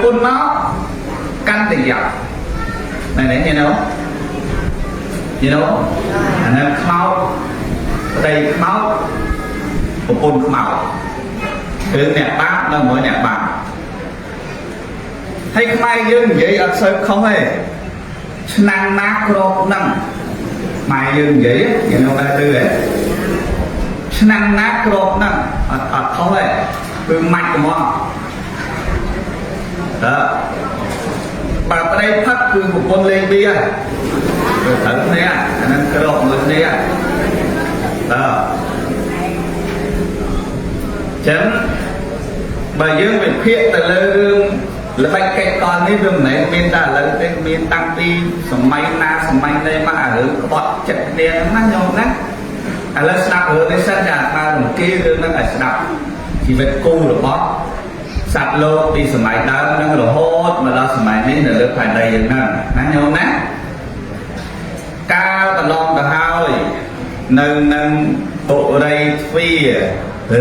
ពន្ធមកកាន់តែយ៉ាប់មែនទេញ៉េនោះ you know អានឹងខ្មោចប្តីខ្មោចប្រពន្ធខ្មោចគឺអ្នកបាបនៅមួយអ្នកបាបហើយខ្មែរយើងនិយាយអត់សូវខុសទេឆ្នាំណាក្របហ្នឹងខ្មែរយើងនិយាយយើងនៅដែរឮទេឆ្នាំណាក្របហ្នឹងអត់ខុសទេគឺម៉ាច់ហ្មងតើបើប្តីផឹកគឺប្រពន្ធលេងបៀហើយគឺត្រូវគ្នាអាហ្នឹងក្របមួយគ្នាតើចឹងបើយើងវិភាគទៅលើរឿងល្បិចកិច្ចកលនេះវាមិនមែនមានតែឥឡូវទេមានតាំងពីសម័យណាសម័យនេះមកអារឿងក្បត់ចិត្តគ្នាហ្នឹងណាញោមណាឥឡូវស្ដាប់រឿងនេះសិនចាអាត្មារំគារឿងហ្នឹងឲ្យស្ដាប់ជីវិតគូរបស់សត្វលោកពីសម័យដើមនឹងរហូតមកដល់សម័យនេះនៅលើផែនដីយើងហ្នឹងណាញោមណាកាលកន្លងទៅហើយនៅនឹងបុរីទ្វា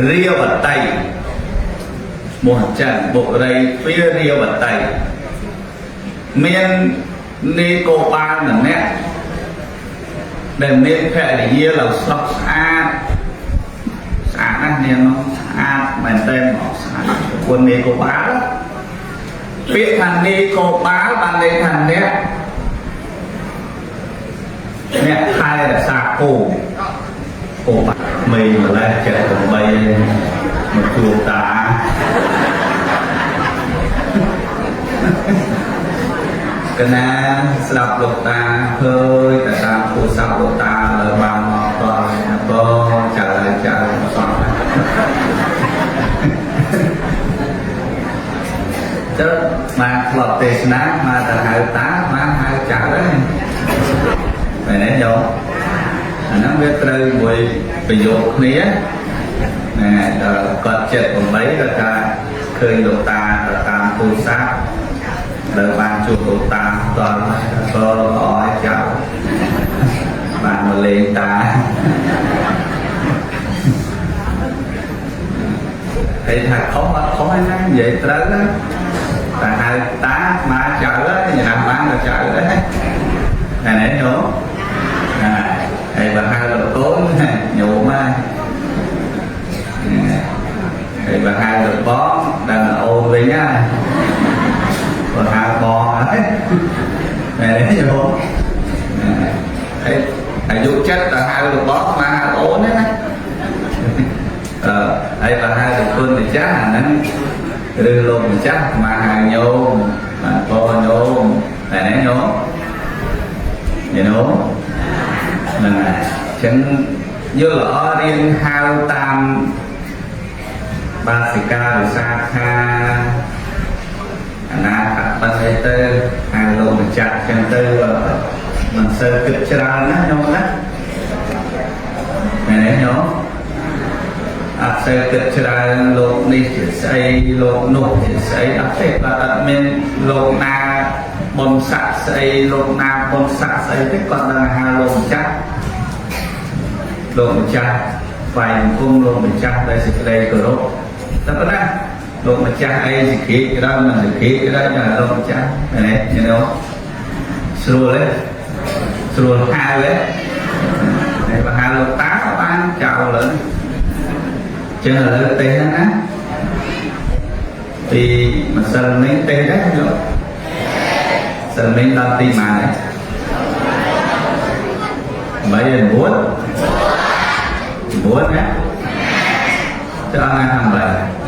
រាវតីឈ្មោះអញ្ចឹងបុរីទ្វារាវតីមាននាយកោបាលម្នាក់ដែលមានភរិយាឡើងស្រស់ស្អាតស្អាតណាស់នាងនោះស្អាតមែនតើមកស្អាតប្រពន្ធនាយកោបាលពាក្យថានាយកោបាលបានន័យថាអ្នកថែរក្សាគោគោបាលមេម្លេះ78មកជួបតាកណាស្ដាប់លោកតាឃើញតែតាមទូរស័ព្ទលោកតាលើបានមកតបងចៅចៅសោះចុះមកធ្លាប់ទេសនាមកទៅហៅតាមកហៅចៅហ្នឹងមែនទេយោអាហ្នឹងវាត្រូវមួយប្រយោគគ្នាណែដល់គាត់78គាត់ថាឃើញលោកតាទៅតាមទូរស័ព្ទដល់បានជួបលោកតាផ្ទាល់ក៏ល្អឲ្យចៅបានមកលេងតាហើយថាខុសអត់ខុសឯណានិយាយត្រូវណាតែហៅតាមកចៅហើយណាបានក៏ចៅដែរតែនេះញោមណាហើយបើហៅលោកកូនញោមហើយហើយបើហៅលោកបងដល់អូនវិញណាបើហៅបងហើយមែនទេញោមហើយអាយុចិត្តទៅហៅលោកបងមកហៅអូនណាអឺហើយបើហៅលោកគុណម្ចាស់អាហ្នឹងឬលោកម្ចាស់មកហៅញោមបាទបងញោមតែនេះញោមញោមហ្នឹងហើយអញ្ចឹងយល់ល្អរៀនហៅតាមបាសិកាវិសាខាអនាថបណ្ឌិតទៅហៅលោកម្ចាស់អញ្ចឹងទៅមិនសូវគិតច្រើនណាញោមណាមែនទេញោមអត់សូវគិតច្រើនលោកនេះជាស្អីលោកនោះជាស្អីអត់ទេគាត់អត់មានលោកណាបុណ្យស័ក្តិស្អីលោកណាបុណ្យស័ក្តិស្អីទេគាត់ដឹងហៅលោកម្ចាស់លោកម្ចាស់ស្វែងគុំលោកម្ចាស់ដោយសេចក្តីគោរពតែប៉ុណ្ណាលោកម្ចាស់អីសិក្ខីក៏ដោយមិនសិក្ខីក៏ដោយតែលោកម្ចាស់មែនទេញោមស្រួលទេស្រួលហៅទេតែបើហៅលោកតាក៏បានចៅលើចឹងឥឡូវទេសហ្នឹងណាពីម្សិលមិញទេសដែរលោកសិលមិញដល់ទីម៉ានហើយ8 9 9ណាចុះណាខាង8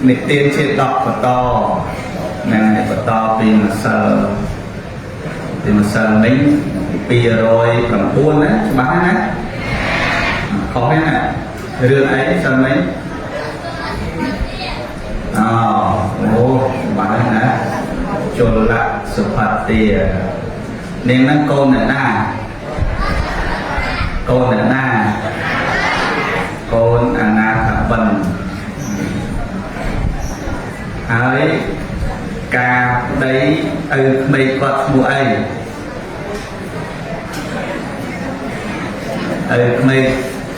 និទានជាដកបន្តហ្នឹងហើយបន្តពីម្សិលពីម្សិលមិញ209ណាច្បាស់ណាខុសទេណារឿងអីសិលមិញអូអូច្បាស់ណាជលសុផាតានាងហ្នឹងកូនអ្នកណាកូនអ្នកណាកូនអនាថបិណ្ឌហើយការប្តីឪក្មេកគាត់ឈ្មោះអីឪក្មេក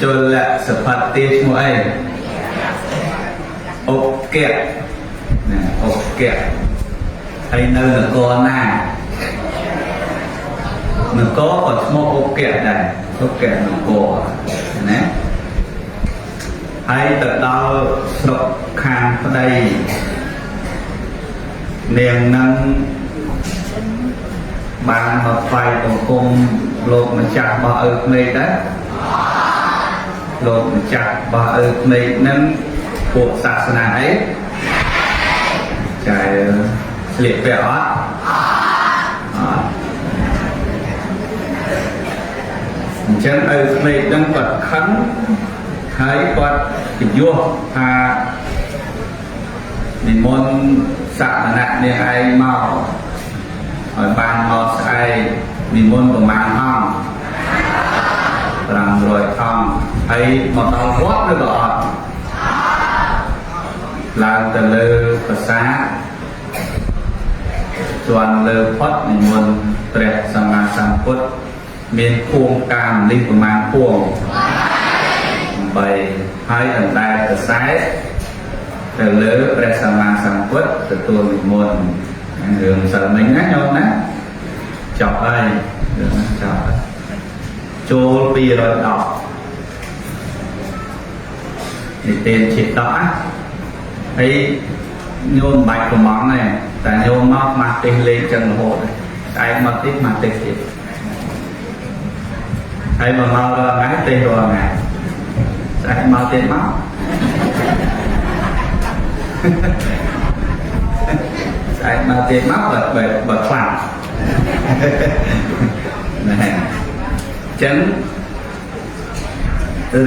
ជលសុផាតាឈ្មោះអី ឧគៈណាឧគៈហើយនៅនគរណានគរក៏ឈ្មោះឧគៈដែរឧគៈនគរណាហើយទៅដល់ស្រុកខាងប្តីនាងនឹងបានមកថ្វាយបង្គំលោកម្ចាស់របស់ឪក្មេកដែរលោកម្ចាស់របស់ឪក្មេកនឹងពួកសាសនាអីចែស្លៀកពាក់អត់អត់អញ្ចឹងឪក្មេកនឹងគាត់ខឹងហើយគាត់ពយោថានិមន្តសមណៈនាងឯងមកឲ្យបានមកស្អែកនិមន្តប្រមាណអង្គ500អង្គហើយមកដល់វត្តឬក៏អត់ឡើងទៅលើប្រាសាទជាន់លើផុតនិមន្តព្រះសម្មាសម្ពុទ្ធមានភួងកាមនេះប្រមាណភួង8ហើយអណ្ដែតក្រសែទៅលើព្រះសម្មាសម្ពុទ្ធទទួលនិមន្តរឿងសិលមិញណាញោមណាចប់ហើយរឿងហ្នឹងចប់ហើយចូល210និទានជាតកណាហើយញោមមិនបាច់កំងទេតែញោមមកមកទេសលេងចឹងរហូតស្អែកមកទៀតមកទេសទៀតហើយមកមករាល់ថ្ងៃទេសរាល់ថ្ងៃស្អែកមកទៀតមកស្អែកមកទៀតមកបើបើបើខ្លាំងណាអញ្ចឹង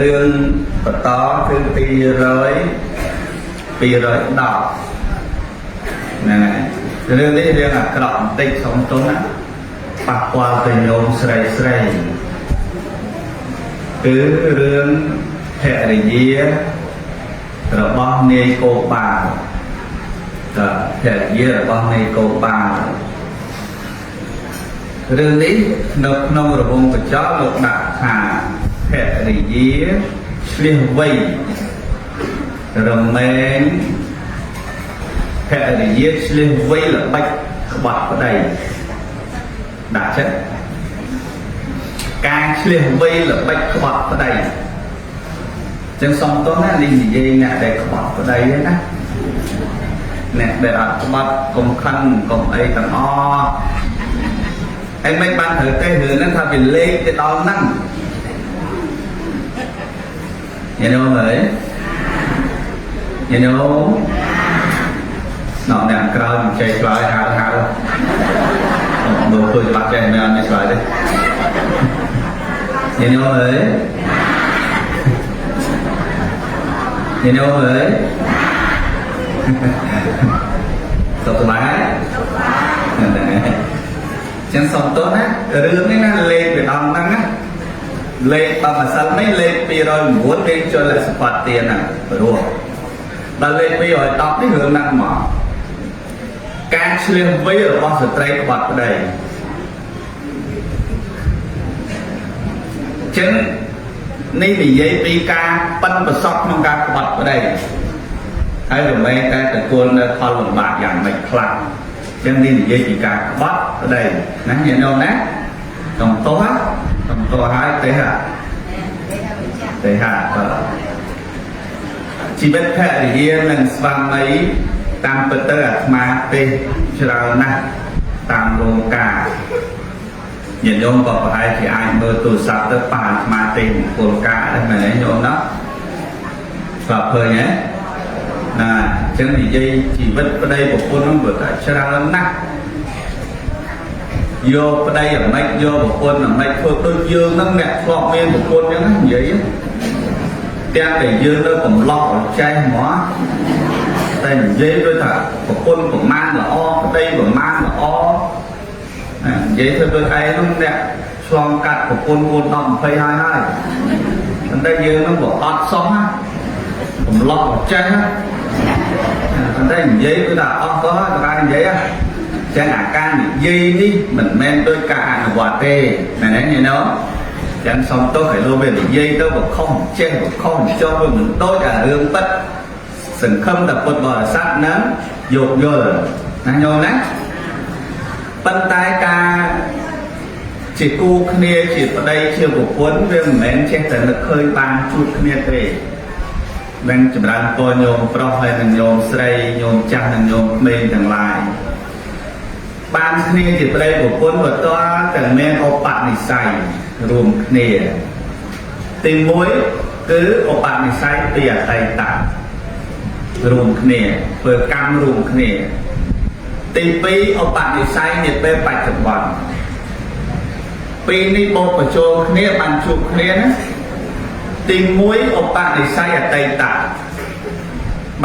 រឿងបន្តគឺ200 210ហ្នឹងហើយរឿងនេះរឿងអាក្រក់បន្តិចសុំទោសណាប៉ះពាល់ទៅញោមស្រីស្រីគឺរឿងភរិយារបស់នាយកោបាលតើភរិយារបស់នាយកោបាលរឿងនេះនៅក្នុងរង្វង់កញ្ចក់លោកដាក់ថាភរិយាឆ្លៀសវៃរមែងភរិយាឆ្លៀសវៃល្បិចក្បត់ប្តីដាក់ចិត្តការឆ្លៀសវៃល្បិចក្បត់ប្តីចឹងសុំទោសណានេះនិយាយអ្នកដែលក្បត់ប្តីហ្នឹងណាអ្នកដែលអត់ក្បត់កុំខឹងកុំអីទាំងអស់ហើយមិនបានត្រូវទេរឿងហ្នឹងថាវាលេខទៅដល់ហ្នឹងញ៉ែញោមអើយញ៉ែញោមណោអ្នកក្រោយមិនចេះឆ្លើយហៅហៅមើលឃើញច្បាស់ចេះមិនអត់មានឆ្លើយទេញ៉ែញោមអើយញ៉ែញោមអើយសុខសប្បាយហ្នឹងហើយចឹងសុំទោសណារឿងនេះណាលេខវាដល់ហ្នឹងណាលេខបើម្សិលនេះលេខ209លេខជលសបទានណាព្រោះដល់លេខ210នេះរឿងហ្នឹងមកការឆ្លៀសវៃរបស់ស្ត្រីក្បត់ប្តីចឹងនេះនិយាយពីការប៉ិនប្រសពក្នុងការក្បត់ប្តីហើយរមែងតែទទួលនៅផលលំបាកយ៉ាងម៉េចខ្លះចឹងនេះនិយាយពីការក្បត់ប្តីណាញាតិញោមណាកំទោសកំទោសហើយទេហ่ะទេហ่ะបាទជីវិតភរិយានិងស្វាមីតាមពិតទៅអាត្មាទេសច្រើនណាស់តាមរោងការញាតិញោមក៏ប្រហែលជាអាចមើលទូរស័ព្ទទៅប៉ះអាត្មាទេមង្គលការដែរមែនទេញោមណាស្រាប់ឃើញទេណាអញ្ចឹងនិយាយជីវិតប្តីប្រពន្ធហ្នឹងវាតែច្រើនណាស់យកប្តីអាម៉េចយកប្រពន្ធអាម៉េចធ្វើដូចយើងហ្នឹងអ្នកធ្លាប់មានប្រពន្ធអញ្ចឹងណានិយាយទាំងតែយើងនៅកំឡោះឲ្យចេះហ្មងតែនិយាយដូចថាប្រពន្ធប្រមាណល្អប្តីប្រមាណល្អនិយាយធ្វើដូចឯងហ្នឹងអ្នកឆ្លងកាត់ប្រពន្ធ4 10 20ហើយហើយប៉ុន្តែយើងហ្នឹងក៏អត់សោះណាកំឡោះឲ្យចេះណាប៉ុន្តែនិយាយគឺថាអស់ក៏ហើយតែនិយាយចឹងអាការនិយាយនេះមិនមែនដូចការអនុវត្តទេមែនទេញ៉េចឹងសុំទោសឲ្យលោកវានិយាយទៅបើខុសចេះបើខុសចុះវាមិនដូចអារឿងពិត សង្ឃឹមតែពុទ្ធបរិស័ទនឹងយោគយល់ណាញោមណាប៉ុន្តែការជាគូគ្នាជាប្តីជាប្រពន្ធវាមិនមែនចេះតែនឹកឃើញបានជួបគ្នាទេនឹងចម្រើនពរញោមប្រុសហើយនិងញោមស្រីញោមចាស់និងញោមក្មេងទាំងឡាយបានគ្នាជាប្តីប្រពន្ធបន្តតែមានឧបនិស្ស័យរួមគ្នាទី1គឺឧបនិស្ស័យពីអតីតរួមគ្នាធ្វើកម្មរួមគ្នាទី2ឧបនិស្ស័យនាពេលបច្ចុប្បន្នពីរនេះបូកបញ្ចូលគ្នាបានជួបគ្នាណាទី1ឧបនិស្ស័យអតីត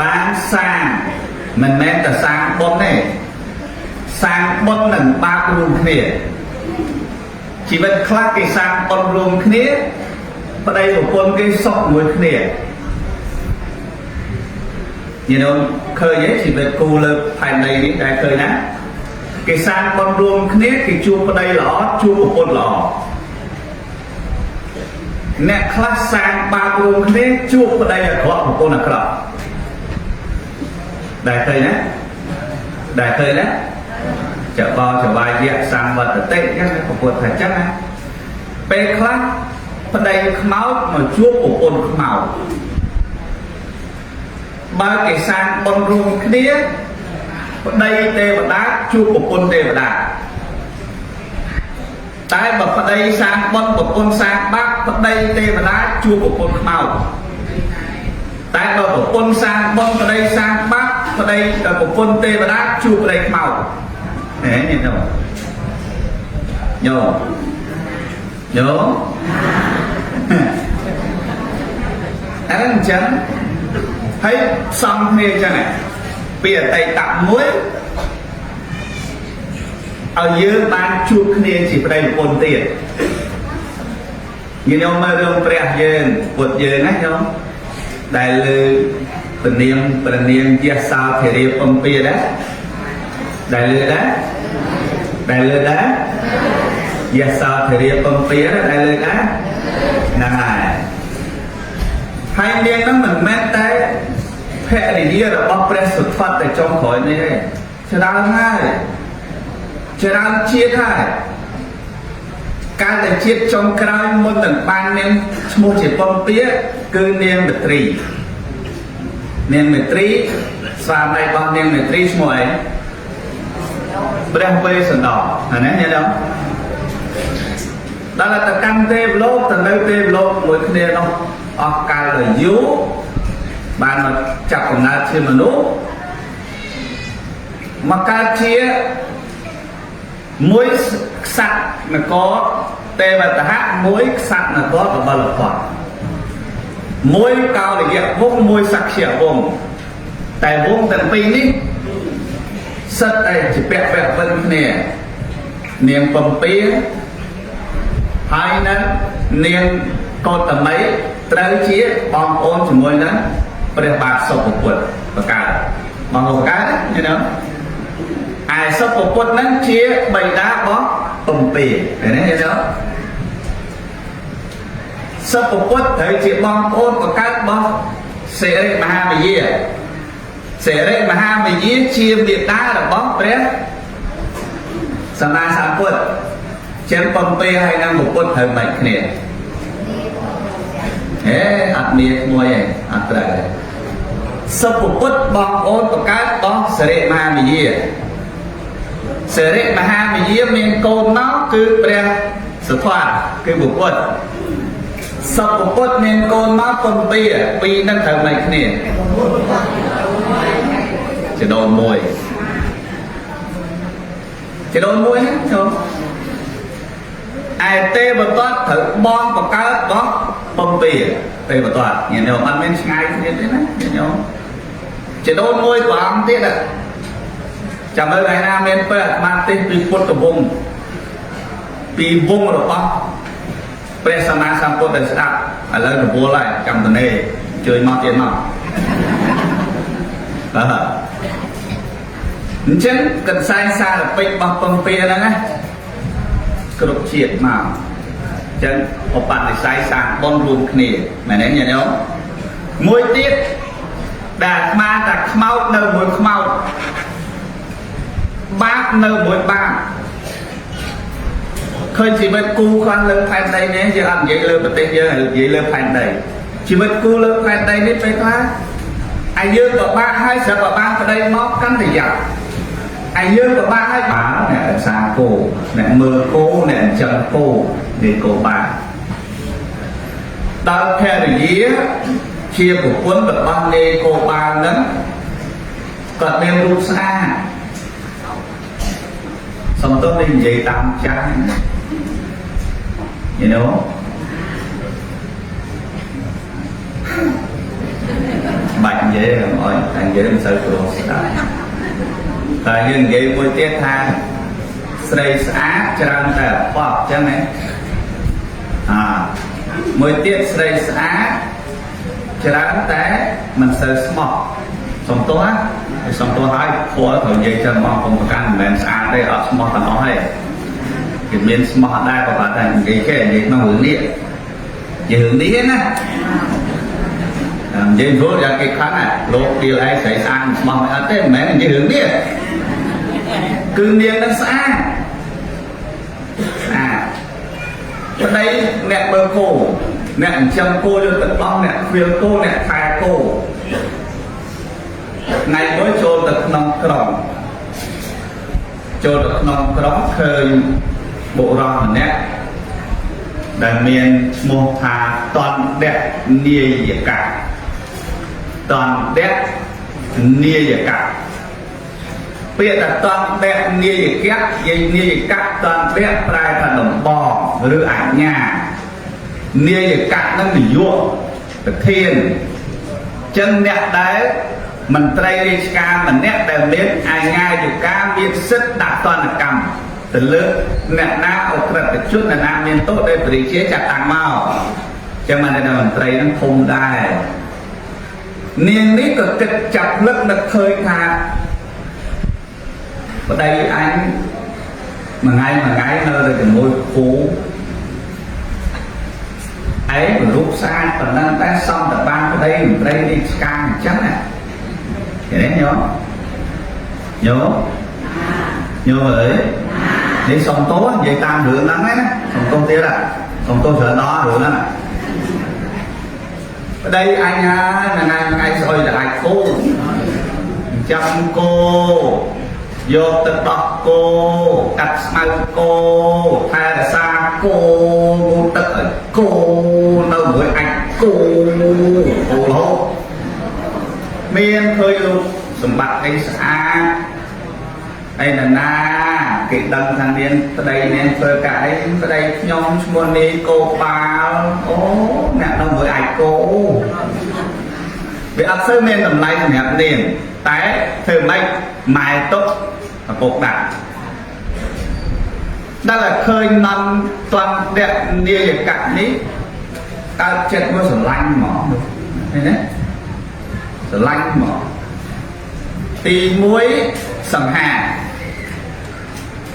បានសាងមិនមែនតែសាងបុណ្យទេសាងបុណ្យនិងបាបរួមគ្នាជីវិតខ្លះគេសាងបុណ្យរួមគ្នាប្តីប្រពន្ធគេសុខមួយគ្នាញោមឃើញទេជីវិតគូលើផែនដីនេះដែលឃើញណាគេសាងបុណ្យរួមគ្នាគេជួបប្តីល្អជួបប្រពន្ធល្អអ្នកខ្លះសាងបាបរួមគ្នាជួបប្តីអាក្រក់ប្រពន្ធអាក្រក់ដែលឃើញណាដែលឃើញណាចបោចវាយៈសង្វត្តតិចឹងប្រពន្ធថាចឹងណាពេលខ្លះប្តីខ្មោចមកជួបប្រពន្ធខ្មោចបើគេសាងបុណ្យរួមគ្នាប្តីទេវតាជួបប្រពន្ធទេវតាតែបើប្តីសាងបុណ្យប្រពន្ធសាងបាបប្តីទេវតាជួបប្រពន្ធខ្មោចតែបើប្រពន្ធសាងបុណ្យប្តីសាងបាបប្តីប្រពន្ធទេវតាជួបប្តីខ្មោចហេញោមញោមញោមអាហ្នឹងអញ្ចឹងហើយផ្សំគ្នាអញ្ចឹងពីអតីតមួយឲ្យយើងបានជួបគ្នាជាប្តីប្រពន្ធទៀតញោមមើលរឿងព្រះយើងពុទ្ធយើងណាញោមដែលលើពនាមព្រះនាងយសោធរាពំពាដែរដែលលើដែរដែលលើដែរយសោធរាពំពាដែលលើដែរហ្នឹងហើយហើយនាងហ្នឹងមិនមែនតែភរិយារបស់ព្រះសុទ្ធតែចុងក្រោយនេះទេច្រើនហើយច្រើនជាតិហើយកាលតែជាតិចុងក្រោយមុននឹងបាននាងឈ្មោះជាពំពាគឺនាងមត្រីនាងមត្រីស្វាមីរបស់នាងមត្រីឈ្មោះអីព្រះវេស្សន្តរអានេះញ៉ឹមដល់តែកម្មទេវលោកទៅនៅទេវលោកមួយគ្នានោះអស់កាលដល់យូរបានមកចាប់កំណើតជាមនុស្សមកកើតជាមួយក្សត្រនគរទេវតហៈមួយក្សត្រនគរកបលពតមួយកោលយៈវងមួយសក្យវងតែវងទាំងពីរនេះសិតតែជាពាក់ពាក់វិនគ្នានាងពំពាហើយនឹងនាងកោតមីត្រូវជាបងប្អូនជាមួយនឹងព្រះបាទសុពពុទ្ធបកើតបងប្អូនកើតញ៉ឹងឯសុពពុទ្ធហ្នឹងជាបិតារបស់ពំពាឃើញទេញ៉ឹងសុពពុទ្ធត្រូវជាបងប្អូនបកើតរបស់សិរិមហាមយាសិរិមហាមយាជាមេតារបស់ព្រះសម្មាសម្ពុទ្ធចឹងពំពាហើយនឹងពុទ្ធត្រូវមិនគ្នាហេអត់មានមួយទេអត់ត្រូវទេសុពពុទ្ធបងប្អូនបង្កើតរបស់សិរិមហាមយាសិរិមហាមយាមានកូនមកគឺព្រះសុទ្ធត្ថគឺបុពុទ្ធសុពពុទ្ធមានកូនមកពំពាពីរនឹងត្រូវមិនគ្នាចដូនមួយចដូនមួយហ្នឹងចូលឯទេវតតត្រូវបងបង្កើតរបស់ពំពាទេវតតញាតិញោមអត់មានឆ្ងាយគ្នាទេណាញាតិញោមចដូនមួយព្រះអង្គទៀតចាំមើលថ្ងៃណាមានពេលអាត្មាទេសពីពុទ្ធវង្សពីវង្សរបស់ព្រះសម្មាសម្ពុទ្ធដែលស្ដាប់ឥឡូវរវល់ហើយកម្មតនេជួយមកទៀតមកបាទអញ្ចឹងកន្សែងសារពេចរបស់ពំពាហ្នឹងណាគ្រប់ជាតិមកអញ្ចឹងឧបនិស្ស័យសាងបុណ្យរួមគ្នាមែនទេញាតិញោមមួយទៀត ដែលអាត្មាថាខ្មោចនៅមួយខ្មោចបាបនៅមួយបាបឃើញជីវិតគូខ្លះលើផែនដីនេះយើងអត់និយាយលើប្រទេសយើងនិយាយលើផែនដីជីវិតគូលើផែនដីនេះពេលខ្លះអាយើងក៏បាក់ហើយស្រាប់ក៏បានប្តីមកកាន់តែយ៉ាប់អាយើងក៏បាក់ហើយបាអ្នករក្សាគោអ្នកមើលគោអ្នកចិញ្ចឹមគោនេះគោបាដល់ភរិយាជាប្រពន្ធរបស់នាយគោបាលនឹងគាត់មានរូបស្អាតសំទោសនេះនិយាយតាមចាស់ you know បាច់និយាយកុំអោយតែនិយាយមិនសូវព្រោះស្ដាប់តែយើងនិយាយមួយទៀតថាស្រីស្អាតច្រើនតែអបអញ្ចឹងណាអាមួយទៀតស្រីស្អាតច្រើនតែមិនសូវស្មោះសំទោសណាសំទោសហើយព្រោះត្រូវនិយាយចឹងមកកុំប្រកាន់មិនមែនស្អាតទេអត់ស្មោះទាំងអស់ទេគេមានស្មោះដែរក៏គាត់តែនិយាយគេនិយាយក្នុងរឿងនេះនិយាយរឿងនេះណានិយាយព្រោះយ៉ាងគេខ្លាំងណាលោកឌីលឯងស្រីស្អាតស្មោះមិនអត់ទេមិនមែននិយាយរឿងនេះគឺនាងនឹងស្អាតស្អាតប្តីអ្នកមើលគោអ្នកចិញ្ចឹមគោយកទៅដោះអ្នកខ្វៀលគោអ្នកថែគោថ្ងៃមួយចូលទៅក្នុងក្រុងចូលទៅក្នុងក្រុងឃើញបុរសម្នាក់ដែលមានឈ្មោះថាតន្តៈនាយកៈតន្តៈនាយកៈពាក្យថាតន្តៈនាយកៈយាយនាយកៈតន្តៈប្រែថាដំបងឬអញ្ញានាយកៈនឹងនយោប្រធានចឹងអ្នកដែលមន្ត្រីរាជការម្នាក់ដែលមានអាជ្ញាយុកាមានសិទ្ធិដាក់ទណ្ឌកម្មទៅលើអ្នកណាអក្រិតជនអ្នកណាមានទោសដែលព្រះរាជាចាត់តាំងមកចឹងបានតែមន្ត្រីនឹងធំដែរនាងនេះក៏គិតចាប់លឹកនឹកឃើញថាប្តីអញមួយថ្ងៃមួយថ្ងៃនៅតែជាមួយគ្រូឯងរូបស្អាតប៉ុណ្ណឹងតែសំតបានប្តីមន្ត្រីរាជការអញ្ចឹងណាឃើញទេញោមញោមញោមអើយនេះសំទោសនិយាយតាមរឿងហ្នឹងណាសំទោសទៀតសំទោសច្រើនដល់រឿងហ្នឹងប្តីអញហើយមួយថ្ងៃមួយថ្ងៃស្អុយតែអាចគោចាំគោយកទៅដោះគោកាត់ស្មៅគោថែរក្សាគោងូទឹកឲ្យគោនៅមួយអាចគោគោរហូតមានឃើញរូបសម្បត្តិអីស្អាតអីណាណាគេដឹងថាមានប្តីនាងធ្វើការអីប្តីខ្ញុំឈ្មោះនេះគោបាលអូអ្នកនៅមួយអាចគោវាអត់សូវមានតម្លៃសម្រាប់នាងតែធ្វើម៉េចម៉ែទុកឪពុកដាក់ដល់តែឃើញនន់តន្តៈនាយកៈនេះកើតចិត្តមួយស្រឡាញ់ហ្មងឃើញទេស្រឡាញ់ហ្មងទី1សង្ហា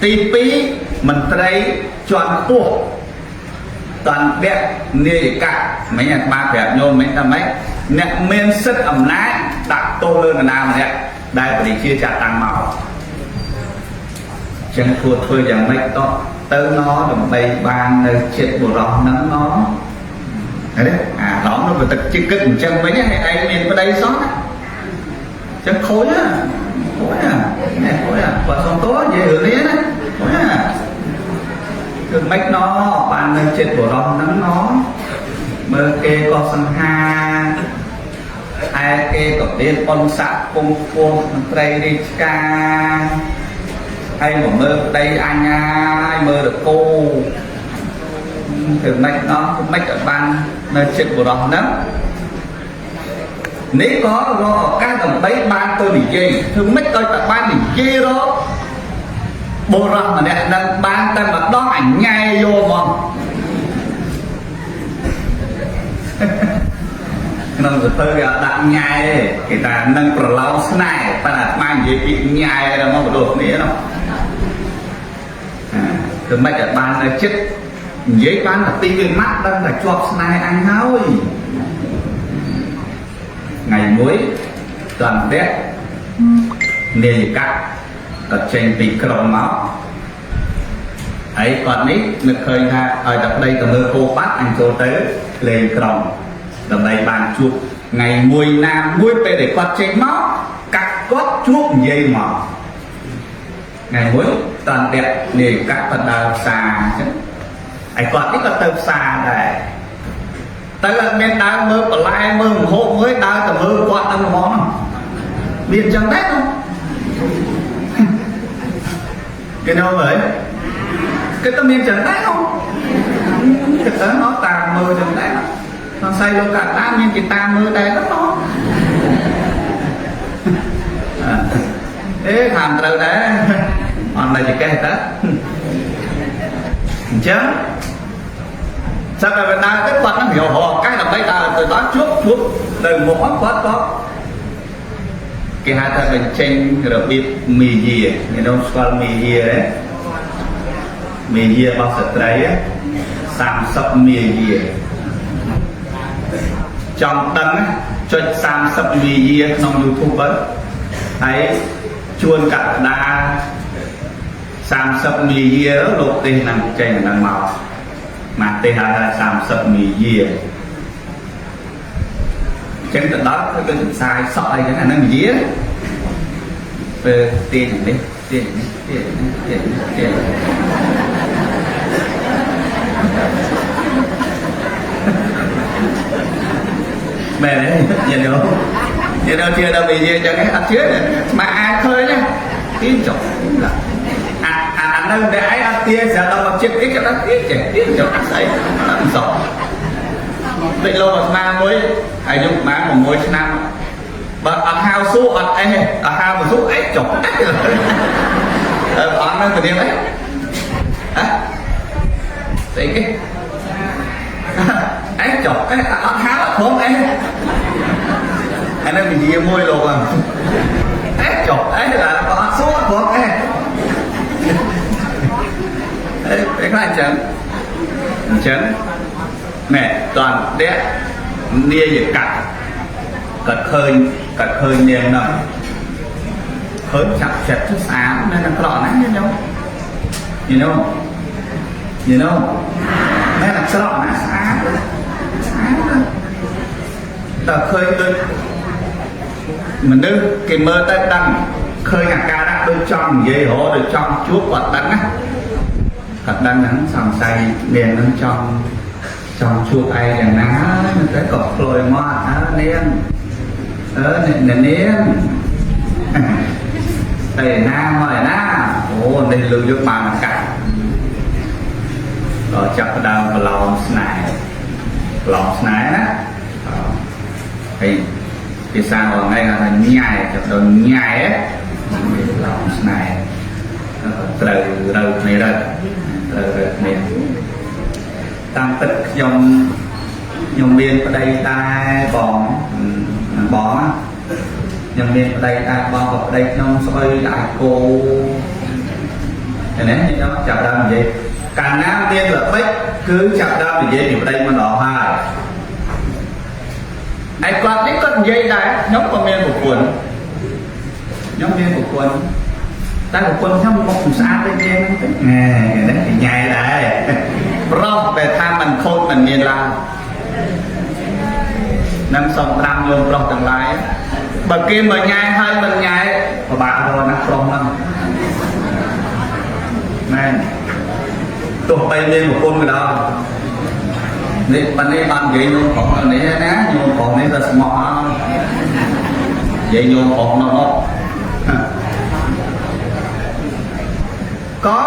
ទី2មន្ត្រីជាន់ខ្ពស់តន្តៈនាយកៈមិញអាត្មាប្រាប់ញោមមិញថាម៉េចអ្នកមានសិទ្ធិអំណាចដាក់ទោសលើនរណាម្នាក់ដែលព្រះរាជាចាត់តាំងមកចឹងគួរធ្វើយ៉ាងម៉េចតទៅណដើម្បីបាននៅចិត្តបុរសហ្នឹងណឃើញទេអារម្មណ៍នោះវាទឹកជិះគិតអញ្ចឹងវិញឯងមានប្តីសោះណាចឹងខូចណាខូចណាណែខូចណាបើសុំទោសនិយាយរឿងនេះណាខូចណាគឺមិនណបាននៅចិត្តបុរសហ្នឹងណមើលគេក៏សង្ហាឯគេក៏មានបុណ្យស័ក្តិពងពោះមន្ត្រីរាជការហើយមកមើលប្តីអញហើយមើលរកោធ្វើម៉េចណោះធ្វើម៉េចឲ្យបាននៅចិត្តបុរសហ្នឹងនេះក៏រកឱកាសដើម្បីបានទៅនិយាយធ្វើម៉េចឲ្យតែបាននិយាយរកបុរសម្នាក់ហ្នឹងបានតែម្ដងអញ៉ែយកហ្មងក្នុងសភៅគេអត់ដាក់ញ៉ែទេគេថានឹងប្រឡោងស្នេហ៍ប៉ុន្តែអាត្មានិយាយពីញ៉ែដល់មកបដូរគ្នានោះធ្វើម៉េចឲ្យបាននៅចិត្តនិយាយបានតែពីរម៉ាត់ដឹងតែជាប់ស្នេហ៍អញហើយថ្ងៃមួយ តន្តៈនាយកៈក៏ចេញពីក្រុមមកហើយគាត់នេះនឹកឃើញថាឲ្យតែប្តីទៅមើលគោបាត់អញចូលទៅលេងក្រុមដើម្បីបានជួបថ្ងៃមួយណាមួយពេលដែលគាត់ចេញមកកាត់គាត់ជួបនិយាយមកថ្ងៃមួយតន្តៈនាយកៈក៏ដើរផ្សារអញ្ចឹងហើយគាត់នេះក៏ទៅផ្សារដែរតែអត់មានដើរមើលបន្លែមើលម្ហូបមើលដើរតែមើលគាត់នឹងហ្មងមានអញ្ចឹងដែរគេនៅមើលគេទៅមានចឹងដែរគេទៅមកតាមមើលចឹងដែរសង្ស័យលោកកតាមានគេតាមមើលដែរទៅអេថាមិនត្រូវដែរអត់នៅចកេះតើអញ្ចឹងចាប់តែដើរទៅគាត់នឹងរកឱកាសដើម្បីដើរទៅដល់ជួបជួបនៅមុខគាត់ក៏គេហៅថាបញ្ចេញរបៀបមីយាអ្នកនោះស្គាល់មីយាទេមីយារបស់ស្ត្រី30មីយាចង់ដឹងចុច30មីយាក្នុង YouTube ទៅហើយជួនកក្កដា30មីយាលោកទេសនឹងចេញនឹងមកមកទេហៅថា30មីយាចឹងទៅដល់គឺដូចផ្សាយសក់អីចឹងអាហ្នឹងមីយាពេលទាញនេះទាញនេះទាញនេះទាញនេះទាញមែនទេញ៉ាំញ៉ាំជឿដល់មីយាចឹងឯងអត់ជឿស្មាអាចឃើញណាទាញចុះអាអាអានឹងតែឯងអត់ទាញស្រាប់ដល់មកចិត្តអីក៏ដល់ទាញចេះទាញចុះអត់ស្អីអត់សោះតិចលោកអាត្មាមួយអាយុប្រហែល6ឆ្នាំបើអត់ហៅសួរអត់អីអត់ហៅមកសួរអីចុះអើអត់នឹងទៅទៀតអីហ៎ស្អីគេអីចុះអីអត់ហៅអត់ព្រមអីអានេះនិយាយមួយលោកហ្នឹងអេចុះអីឡាអត់សួរអត់ព្រមអីអេពេលខ្លះអញ្ចឹងអញ្ចឹងណែតន្តៈនាយកៈគាត់ឃើញគាត់ឃើញនាងហ្នឹងឃើញចាប់ចិត្តស្អាតនៅនឹងក្រក់ណាញោម you know you know ណែអាក្រក់ណាស្អាតស្អាតណាតែឃើញដូចមនុស្សគេមើលទៅដឹងឃើញអាការៈដូចចង់និយាយរហូតដូចចង់ជួបគាត់ដឹងណាគាត់ដឹងហ្នឹងសង្ស័យនាងហ្នឹងចង់ចង់ជួបឯងយ៉ាងណាតែក៏ក្លួយមកអើនាងអើអ្នកនាងតែណាមកឯណាអូនេះលើកយកបានឱកាសក៏ចាប់ផ្ដើមប្រឡងស្នេហ៍ប្រឡងស្នេហ៍ណាហើយភាសារបស់ថ្ងៃគេថាញ៉ែចាប់ដល់ញ៉ែប្រឡងស្នេហ៍ត្រូវរូវគ្នាទៅត្រូវរូវគ្នាតាមពិតខ្ញុំខ្ញុំមានប្តីដែរបងបងខ្ញុំមានប្តីដែរបងក៏ប្តីខ្ញុំស្អុយដែរគោនេះខ្ញុំចាប់ដើមនិយាយកាលណាមានល្បិចគឺចាប់ដើមនិយាយពីប្តីម្ដងហើយឯគាត់នេះគាត់និយាយដែរខ្ញុំក៏មានប្រពន្ធខ្ញុំមានប្រពន្ធតែប្រពន្ធខ្ញុំមកមិនស្អាតដូចគេហ្នឹងទេណែនេះញ៉ែដែរប្រុសដែលថាមិនខូចមិនមានឡើយនឹងសូមត្រាំញោមប្រុសទាំងឡាយបើគេមកញ៉ែហើយមិនញ៉ែពិបាករកណាស់ប្រុសហ្នឹងមែនទោះបីមានប្រពន្ធក៏ដោយនេះប៉ុណ្នេះបាននិយាយញោមប្រុសនេះណាញោមប្រុសនេះទៅស្មោះហើយនិយាយញោមប្រុសនោះក៏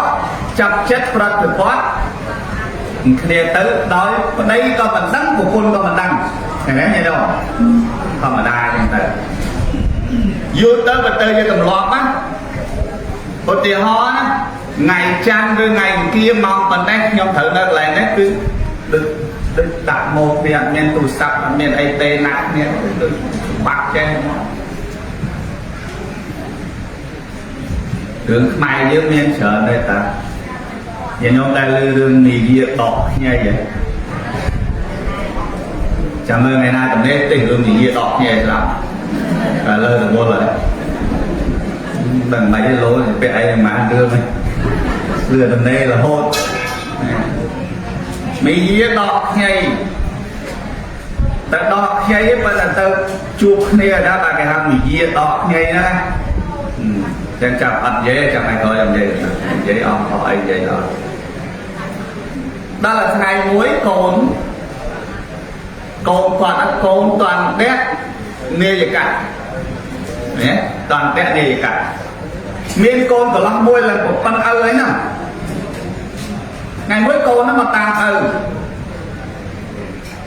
ចាប់ចិត្តប្រតិបត្តិគ្នាទៅដោយប្តីក៏មិនដឹងប្រពន្ធក៏មិនដឹងឃើញទេញោមធម្មតាចឹងទៅយូរទៅបើទៅជាទម្លាប់ណាឧទាហរណ៍ណាថ្ងៃច័ន្ទឬថ្ងៃអង្គារម៉ោងប៉ុណ្ណេះខ្ញុំត្រូវនៅកន្លែងនេះគឺដូចដូចដាក់មកវាអត់មានទូរស័ព្ទអត់មានអីទេណាស់គ្នាដូចបាក់ចេះមករឿងខ្មែរយើងមានច្រើនដែរតាញាតិញោមដែលឮរឿងនិយាដកខ្ញីហ៎ចាំមើលថ្ងៃណាតំនេះទេរឿងនិយាដកខ្ញីស្រាប់ ឥឡូវរវល់ហើយដឹងមិនទេលោពាក់អីម៉ានរឿងហ្នឹងលឿនតំណេរហូតមីយាដកខ្ញីតែដកខ្ញីប៉ុន្តែទៅជួបគ្នាដែរបាទគេហៅមីយាដកខ្ញីណាចឹងចាប់អត់និយាយចាំឲ្យក្រោយអត់និយាយនិយាយអស់អស់អីនិយាយអត់ដល់ថ្ងៃមួយកូនកូនគាត់អត់កូនតន់ដៈនាយកៈណាតន់ដៈនាយកៈមានកូនកន្លោះមួយឡើងប៉ុណ្ណឪអីហ្នឹងថ្ងៃមួយកូនហ្នឹងមកតាមឪ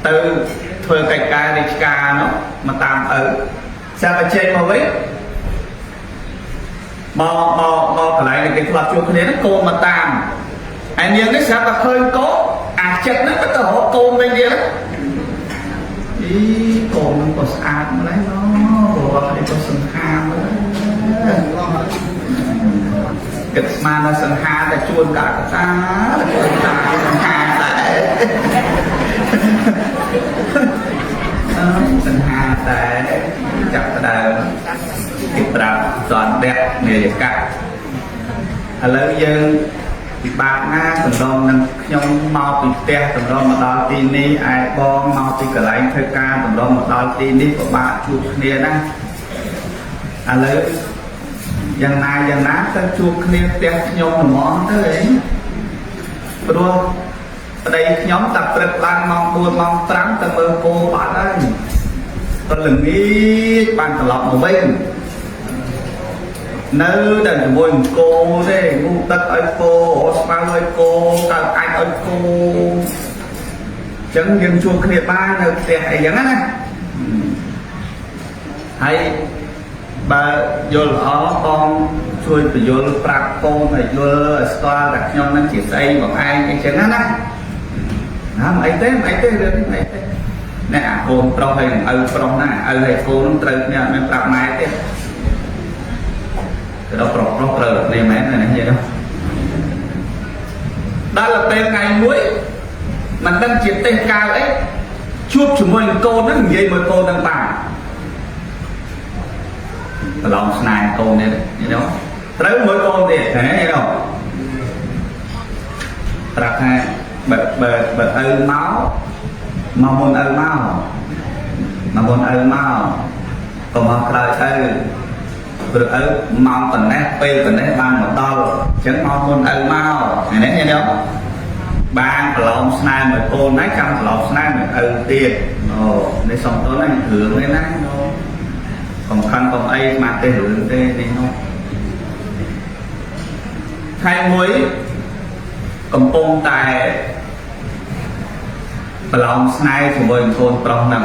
ទៅធ្វើកិច្ចការរាជការនោះមកតាមឪស្រាប់តែចេញមកវិញមកមកមកកន្លែងដែលគេធ្លាប់ជួបគ្នាហ្នឹងកូនមកតាមហើយនាងនេះស្រាប់តែឃើញកូនអាចិត្តហ្នឹងទៅរកកូនវិញទៀតអីកូនហ្នឹងក៏ស្អាតម្ល៉េះណោះរបស់នេះក៏សង្ហាម្ល៉េះគិតស្មានថាសង្ហាតែជួនកកតាជួនតាសង្ហាតែសង្ហាតែចាប់ផ្ដើមគេប្រាប់សន្តិនាយកៈឥឡូវយើងពិបាកណាស់តម្រុំនឹងខ្ញុំមកពីផ្ទះតម្រុំមកដល់ទីនេះឯបងមកពីកន្លែងធ្វើការតម្រុំមកដល់ទីនេះពិបាកជួបគ្នាណាឥឡូវយ៉ាងណាយ៉ាងណាទៅជួបគ្នាផ្ទះខ្ញុំហ្មងទៅអីព្រោះប្តីខ្ញុំតែព្រឹកឡើងម៉ោង4ម៉ោង5ទៅមើលគោបាត់ហើយក៏ល្ងាចបានត្រឡប់មកវិញនៅតែជាមួយគោទេងូទឹកឲ្យគោរស្មៅឲ្យគោកើតអាចឲ្យគោអញ្ចឹងយើងជួបគ្នាបាននៅផ្ទះអីចឹងណាហើយបើយល់ល្អបងជួយបញ្យល់ប្រាប់កូនឲ្យយល់ឲ្យស្គាល់ថាខ្ញុំនឹងជាស្អីបងឯងអីចឹងណាណាមិនអីទេមិនអីទេរឿងនេះមិនអីទេអ្នកអាកូនប្រុសហើយនឹងឪប្រុសណាឪហើយកូននឹងត្រូវគ្នាអត់មានប្រាប់ម៉ែទេទៅដល់ប្រុសប្រុសត្រូវគ្នាមែនណានិយាយនោះដល់ពេលថ្ងៃមួយមិនដឹងជាទេសកាលអីជួបជាមួយនឹងកូនហ្នឹងនិយាយមួយកូនហ្នឹងបានប្រឡងស្នេហ៍កូននេះយល់ត្រូវមួយកូនទៀតហ៎យល់ប្រាប់ថាបើបើបើឪមកមកមុនឪមកមកមុនឪមកក៏មកក្រោយឪព្រោះឪម៉ោងប៉ុណ្ណេះពេលប៉ុណ្ណេះបានមកដល់អញ្ចឹងមកមុនឪមកនេះយល់បានប្រឡងស្នេហ៍មួយកូនហើយចាំប្រឡងស្នេហ៍មួយឪទៀតអូនេះសុំទោសណារឿងនេះណាកុំខឹងកុំអីស្មាតទេរឿងទេនេះនោះថ្ងៃមួយកំពុងតែប្រឡងស្នេហ៍ជាមួយកូនប្រុសហ្នឹង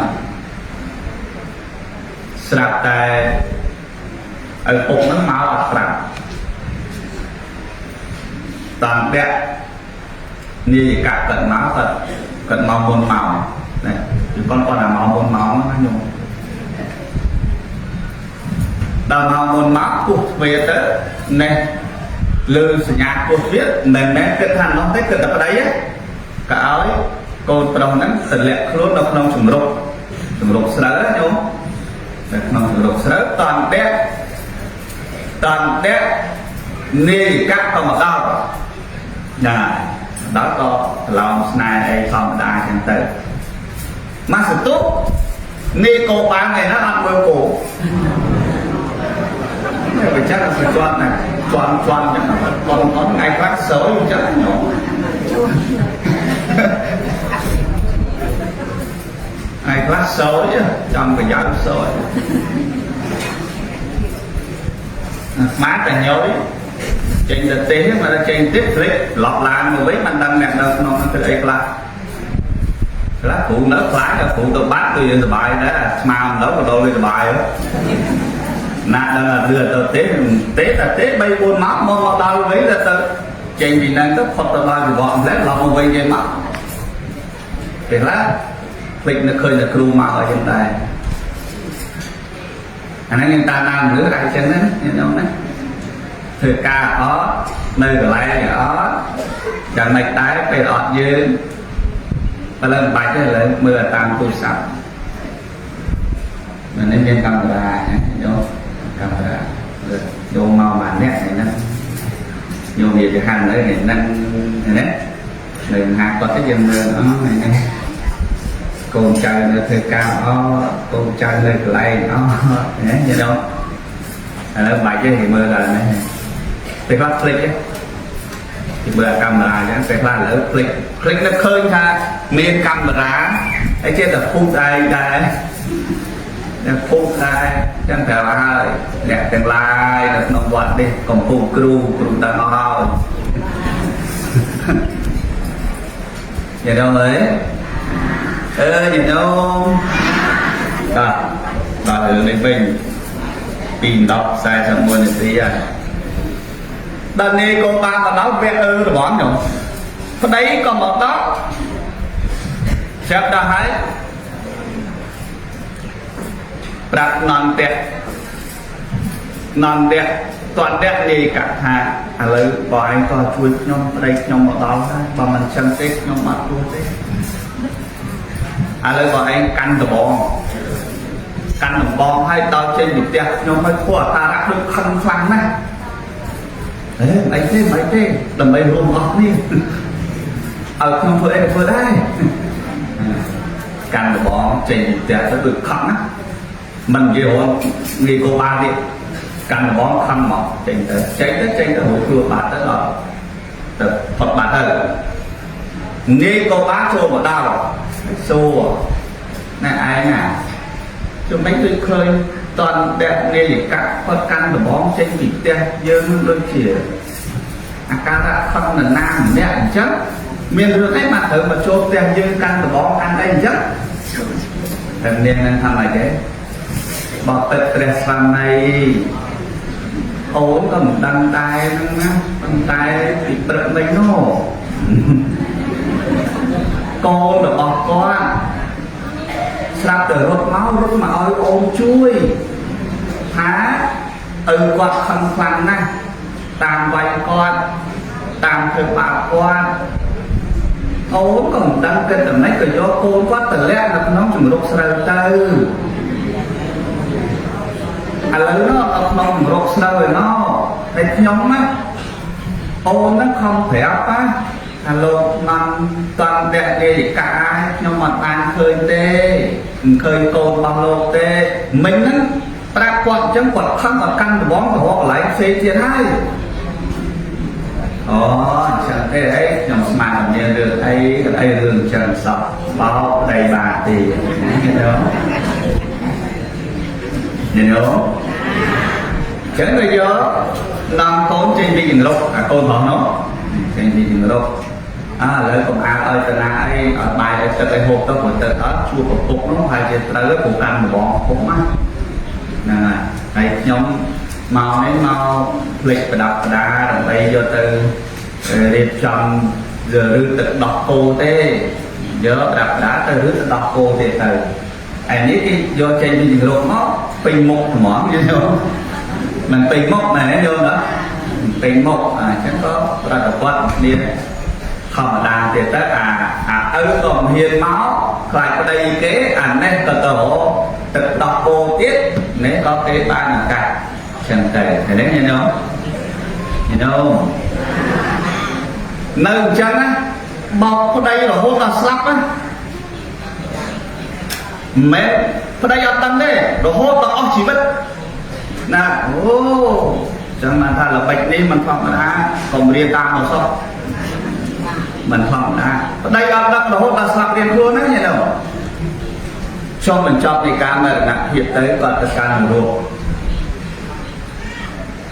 ស្រាប់តែឪពុកហ្នឹងមកអត់ប្រាប់តាមដៈនាយកៈគាត់មកគាត់គាត់មកមុនមកណាពីគាត់គាត់តែមកមុនមកណាញោមដល់មកមុនមកពោះទ្វារទៅនេះលើសញ្ញាពោះទ្វារមិនមែនគិតថានោះទេគិតតែប្តីក៏ឲ្យកូនប្រុសហ្នឹងទម្លាក់ខ្លួននៅក្នុងជំរកជំរកស្រូវណាញោមនៅក្នុងជំរកស្រូវតន្តិតន្តិនាយកៈក៏មកដល់ណាដល់ក៏ប្រឡងស្នេហ៍អីធម្មតាចឹងទៅមកសន្ទុះនាយកោបានថ្ងៃណាអត់មើលគោបើចឹងអត់ជាន់ណាជាន់ជាន់ចឹងកូនកូនថ្ងៃខ្លះសោយចឹងញោមថ្ងៃខ្លះសោយចង់ប្រយោជន៍សោយស្មាតតែញយចេញទៅទេមកចេញទៀតភ្លេចត្រឡប់ឡើងមកវិញមិនដឹងអ្នកនៅក្នុងហ្នឹងធ្វើអីខ្លះខ្លះគ្រូនៅខ្លាចដល់គ្រូទៅបាត់គឺយើងសុបាយដែរស្មើមិនដល់ក៏ដល់វាសុបាយណាស់ដល់លឿនទៅទេទេតែទេ3 4ម៉ោងមកមកដល់វិញទៅទៅចេញពីហ្នឹងទៅផុតទៅដល់វិវត្តម្លេះឡប់មកវិញគេមកពេលខ្លះភ្លេចនៅឃើញតែគ្រូមកអីចឹងដែរអាហ្នឹងយើងតាមតាមមនុស្សអាចចឹងណាញោមណាធ្វើការអត់នៅកន្លែងអត់យ៉ាងម៉េចដែរពេលអត់យើងឥឡូវមិនបាច់ទេឥឡូវមើលតាមទូរស័ព្ទ នេះមានកាមេរ៉ាណាយកកាមេរ៉ាយកមកម្នាក់ហ្នឹងយកវាទៅហាន់ទៅហ្នឹងណានៅហាគាត់ទៅយើងមើលអូហ្នឹងកូនចៅនៅធ្វើការអូកូនចៅនៅកន្លែងអូណាយល់ឥឡូវបាច់ទេមើលដល់នេះពេលខ្លះភ្លេចទេទីមើលកាមេរ៉ាអញ្ចឹងពេលខ្លះឥឡូវភ្លេចភ្លេចនឹកឃើញថាមានកាមេរ៉ាហើយចេះតែភូតឯងដែរតែភូតដែរចឹងប្រាប់ហើយអ្នកទាំងឡាយនៅក្នុងវត្តនេះកំពុងគ្រូគ្រូដឹងអស់ហើយញាតិញោមអើយអើញាតិញោមបាទដល់រឿងនេះវិញពី10:41នាទីហើយដល់នេះក៏បានមកដល់វគ្គអឺរបស់ខ្ញុំប្តីក៏មកដល់ចាប់ដល់ហើយប្រាប់នន្ទៈនន្ទៈតន្ទៈនេះកថាឥឡូវបងឯងក៏ជួយខ្ញុំប្តីខ្ញុំមកដល់ហើយបើមិនចឹងទេខ្ញុំអត់ទួទេឥឡូវបងឯងកាន់ដបងកាន់ដំបងហើយដល់ចេញពីផ្ទះខ្ញុំឲ្យធ្វើអតារៈដូចខឹងខ្លាំងណាស់អេមិនអីទេមិនអីទេដើម្បីរួមអស់គ្នាឲ្យខ្ញុំធ្វើអីក៏ធ្វើដែរកាន់ដបងចេញពីផ្ទះទៅដូចខឹងណាមិននិយាយរងងាយកោបាលទៀតកាន់ដបងខឹងមកចេញទៅចេញទៅចេញទៅរួចខ្លួនបាត់ទៅដល់ទៅផុតបាត់ទៅនាយកោបាលចូលមកដល់សួរណែឯងណាជំនាញដូចឃើញតនដាក់នាយកៈគាត់កាន់ដបងចេញពីផ្ទះយើងនឹងដូចជាអាការៈខឹងនរណាម្នាក់អញ្ចឹងមានរឿងអីបានត្រូវមកចូលផ្ទះយើងកាន់ដបងកាន់អីអញ្ចឹងតែនាងនឹងថាម៉េចទេបបិទ្ធព្រះស្វាមីអូនក៏មិនដឹងដែរហ្នឹងណាប៉ុន្តែពីព្រឹកមិញនោះកូនរបស់គាត់ស្រាប់តែរត់មករត់មកឲ្យអូនជួយថាឪគាត់ខឹងខ្លាំងណាស់តាមវាយគាត់តាមធ្វើបាបគាត់អូនក៏មិនដឹងគិតតែម៉េចក៏យកកូនគាត់ទៅលាក់នៅក្នុងជំរកស្រូវទៅឥឡូវនោះនៅក្នុងជំរកស្រូវឯណោះតែខ្ញុំណាអូនហ្នឹងខំប្រាប់ណាថាលោកនំតន្តៈនាយិកាខ្ញុំអត់បានឃើញទេមិនឃើញកូនរបស់លោកទេមិញហ្នឹងប្រាប់គាត់អញ្ចឹងគាត់ខឹងគាត់កាន់ដបងទៅរកកន្លែងផ្សេងទៀតហើយអូអញ្ចឹងទេអីខ្ញុំស្មានតែមានរឿងអីក៏អីរឿងអញ្ចឹងសោះបោកប្តីបាទទេណាគេទៅញញោចឹងទៅយកនាំកូនចេញពីចង្រុកអាកូនរបស់នោះចេញពីចង្រុកអើឥឡូវកុំអាលឲ្យតាណាអីឲ្យបាយឲ្យទឹកឲ្យហូបទៅព្រោះទឹកអត់ជួបឪពុកនោះហើយជាត្រូវព្រោះកាន់ដបងពុកណាហ្នឹងហើយហើយខ្ញុំមកនេះមកភ្លេចប្រដាប់ប្រដាដើម្បីយកទៅរៀបចំឬទឹកដោះគោទេយកប្រដាប់ប្រដាទៅឬទឹកដោះគោទេទៅឯនេះគេយកចេញពីចង្រុកមកពេញមុខហ្មងយល់មិនពេញមុខមែនទេយល់ណាពេញមុខអញ្ចឹងក៏ប្រតិបត្តិគ្នាធម្មតាទៀតទៅអាអាឪក៏មិនហ៊ានមកខ្លាចប្តីគេអានេះក៏ទៅរកទឹកដោះគោទៀតនេះក៏គេបានឱកាសចឹងទៅឃើញទេញោមញោមនៅអញ្ចឹងណាបោកប្តីរហូតដល់ស្លាប់ណាមិនប្តីអត់ដឹងទេរហូតដល់អស់ជីវិតណាអូចឹងបានថាល្បិចនេះមិនធម្មតាកុំរៀនតាមអសោះមិនធម្មតាប្តីអត់ដឹងរហូតដល់ស្លាប់រៀនខ្លួនហ្នឹងញ៉េចុះបញ្ចប់នៃការមរណភាពទៅគាត់ទៅកាន់នរក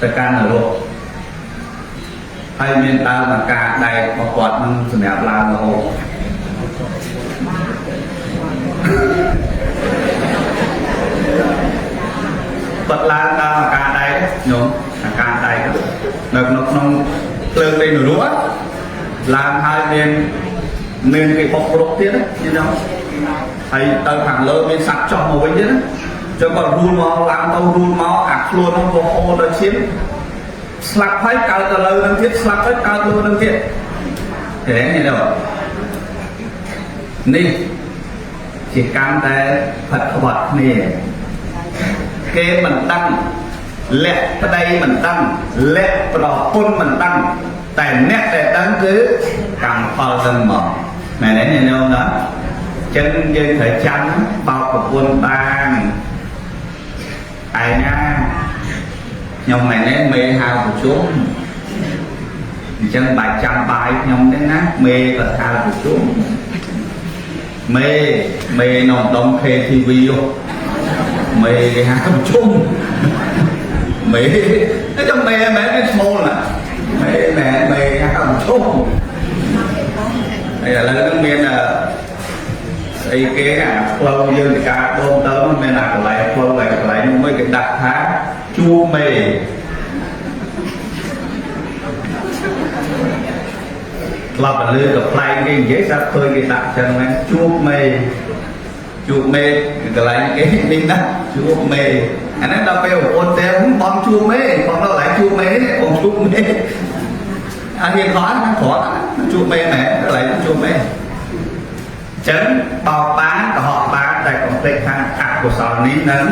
ទៅកាន់នរកហើយមានដើមអាការដែករបស់គាត់នឹងសម្រាប់ឡើងរហូតគាត់ឡើងដើមអាការដែកញោមអាការដែកនៅក្នុងក្នុងភ្លើងនៃនរកឡើងហើយមានមានគេបុករុកទៀតណាញោមហើយទៅខាងលើមានសត្វចុះមកវិញទៀតណាចឹងគាត់រូលមកឡើងទៅរូលមកអាខ្លួននោះវាហូរដល់ឈាមស្លាប់ហើយកើតទៅលើនឹងទៀតស្លាប់ហើយកើតលើនឹងទៀតឃើញទេនេះជាកម្មតែផិតក្បត់គ្នា គេមិនដឹងលាក់ប្តីមិនដឹងលាក់ប្រពន្ធមិនដឹងតែអ្នកដែលដឹងគឺកម្មផលនឹងមកមែនទេញោមណាចឹងយើងត្រូវចាំបោកប្រពន្ធបានឯណាខ្ញុំមែនទេមេហៅប្រជុំអញ្ចឹងបាច់ចាំបាយខ្ញុំទេណាមេក៏ហៅប្រជុំមេមេនំដុំ KTV ហ៎មេគេហៅប្រជុំមេចាំមេមែនឈ្មោះណាមេមែនមេហៅប្រជុំហើយឥឡូវហ្នឹងមានស្អីគេអាផ្លូវយើងទៅការដងទៅមានអាកន្លែងផ្លូវកន្លែងមួយគេដាក់ថាជួមេធ្លាប់ទៅលើកប្លែងគេនិយាយស្រាប់ឃើញគេដាក់ចឹងហ្នឹងជួបមេជួបមេកន្លែងគេនេះណាជួបមេអាហ្នឹងដល់ពេលប្រពន្ធទេបងជួបមេបងដល់កន្លែងជួបមេបងជួបមេអារៀនខនគ្រាន់ជួបមេមែនកន្លែងជួបមេចឹងបោកបានកុហកបានតែកុំភ្លេចថាអកុសលនេះនឹង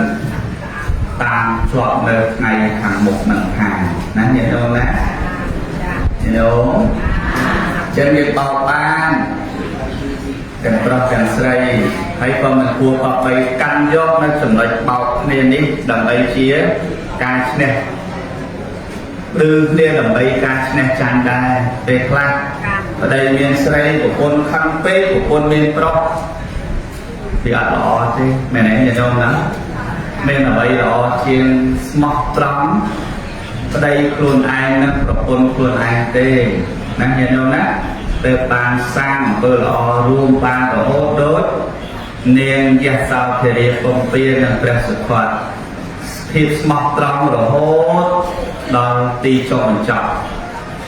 តាមជាប់នៅថ្ងៃខាងមុខនឹងថាណាញាតិញោមណាញោមចឹងយើងបោកបានទាំងប្រុសទាំងស្រីហើយក៏មិនគួរក៏បីកាន់យកនៅចំណុចបោកគ្នានេះដើម្បីជាការឈ្នះឬគ្នាដើម្បីការឈ្នះចាញ់ដែរពេលខ្លះប្តីមានស្រីប្រពន្ធខឹងពេកប្រពន្ធមានប្រុសវាអត់ល្អទេមែនទេញាតិញោមណាមានអ្វីល្អជាងស្មោះត្រង់ប្តីខ្លួនឯងនិងប្រពន្ធខ្លួនឯងទេណាញាតិញោមណាទៅបានសាងអំពើល្អរួមបានរហូតដូចនាងយសោធរាពំពានិងព្រះសុខតភាពស្មោះត្រង់រហូតដល់ទីចុងបញ្ចប់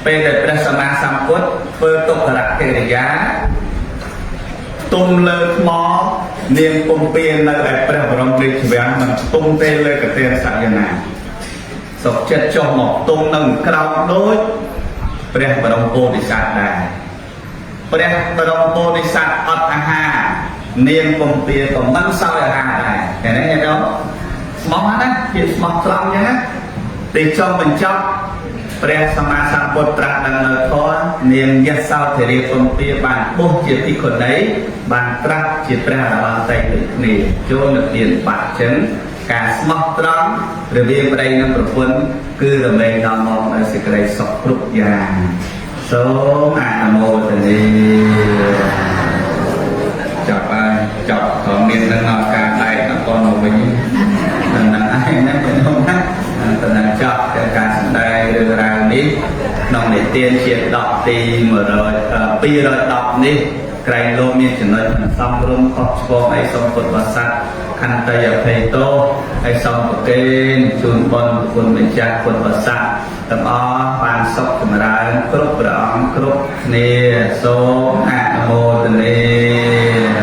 ពេលដែលព្រះសម្មាសម្ពុទ្ធធ្វើទុក្ករកិរិយាទុំលើថ្មនាងពំពានៅឯព្រះបរមរាជវាំងមិនទុំទេលើកទានសយនាសុខចិត្តចុះមកទុំនឹងក្រោមដូចព្រះបរមពោធិសត្វដែរព្រះបរមពោធិសត្វអត់អាហារនាងពំពាក៏មិនសោយអាហារដែរឃើញទេញាតិញោមស្មោះណាភាពស្មោះត្រង់អញ្ចឹងណាទីចុងបញ្ចប់ព្រះសម្មាសម្ពុទ្ធត្រាស់ដឹងនៅធម៌នាងយសោធរាពំពាបានបុះជាភិក្ខុនីបានត្រាស់ជាព្រះអរហន្តដូចគ្នាចូលនិព្វានបាត់ចឹងការស្មោះត្រង់រវាងប្តីនិងប្រពន្ធគឺរមែងនាំមកនូវសេចក្តីសុខគ្រប់យ៉ាងសូមអនុមោទនាចប់ហើយចប់ក៏មាននឹងឱកាសដែកដល់កូនមកវិញនឹងឯងណាខ្ញុំណាតំណាងចប់តែការសម្ដែងរឿងរ៉ាវនេះក្នុងនិទានជាដកទី100 210នេះក្រែងលោកមានចំណុចមិនសមរម្យខុសឆ្គងអីសូមពុទ្ធបរិស័ទខន្តីអភ័យទោសហើយសូមប្រគេនជូនបុណ្យគុណម្ចាស់ពុទ្ធបរិស័ទទាំងអស់បានសុខចម្រើនគ្រប់ព្រះអង្គគ្រប់គ្នាសូមអនុមោទនា។